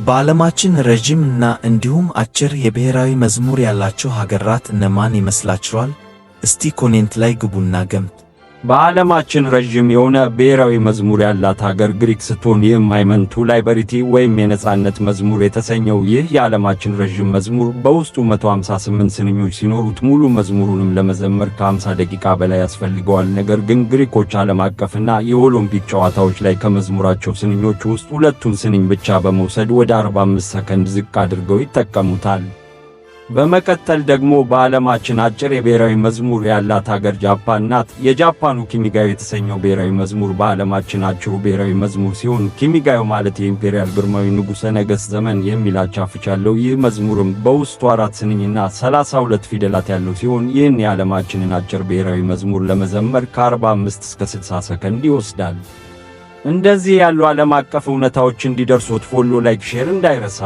በዓለማችን ረዥም እና እንዲሁም አጭር የብሔራዊ መዝሙር ያላቸው ሀገራት እነማን ይመስላችኋል? እስቲ comment ላይ ግቡና ገምቱ። በዓለማችን ረዥም የሆነ ብሔራዊ መዝሙር ያላት ሀገር ግሪክ ስትሆን፣ ይህም Hymn to Liberty ወይም የነጻነት መዝሙር የተሰኘው ይህ የዓለማችን ረዥም መዝሙር በውስጡ 158 ስንኞች ሲኖሩት፣ ሙሉ መዝሙሩንም ለመዘመር ከ50 ደቂቃ በላይ ያስፈልገዋል። ነገር ግን ግሪኮች ዓለም አቀፍና የኦሎምፒክ ጨዋታዎች ላይ ከመዝሙራቸው ስንኞች ውስጥ ሁለቱን ስንኝ ብቻ በመውሰድ ወደ 45 ሰከንድ ዝቅ አድርገው ይጠቀሙታል። በመቀጠል ደግሞ በዓለማችን አጭር የብሔራዊ መዝሙር ያላት ሀገር ጃፓን ናት። የጃፓኑ ኪሚጋዮ የተሰኘው ብሔራዊ መዝሙር በዓለማችን አጭሩ ብሔራዊ መዝሙር ሲሆን፣ ኪሚጋዮ ማለት የኢምፔሪያል ግርማዊ ንጉሠ ነገሥት ዘመን የሚል አቻ ፍች አለው። ይህ መዝሙርም በውስጡ አራት ስንኝና 32 ፊደላት ያለው ሲሆን፣ ይህን የዓለማችንን አጭር ብሔራዊ መዝሙር ለመዘመር ከ45 እስከ 60 ሰከንድ ይወስዳል። እንደዚህ ያሉ ዓለም አቀፍ እውነታዎች እንዲደርሶት follow፣ like፣ share እንዳይረሳ።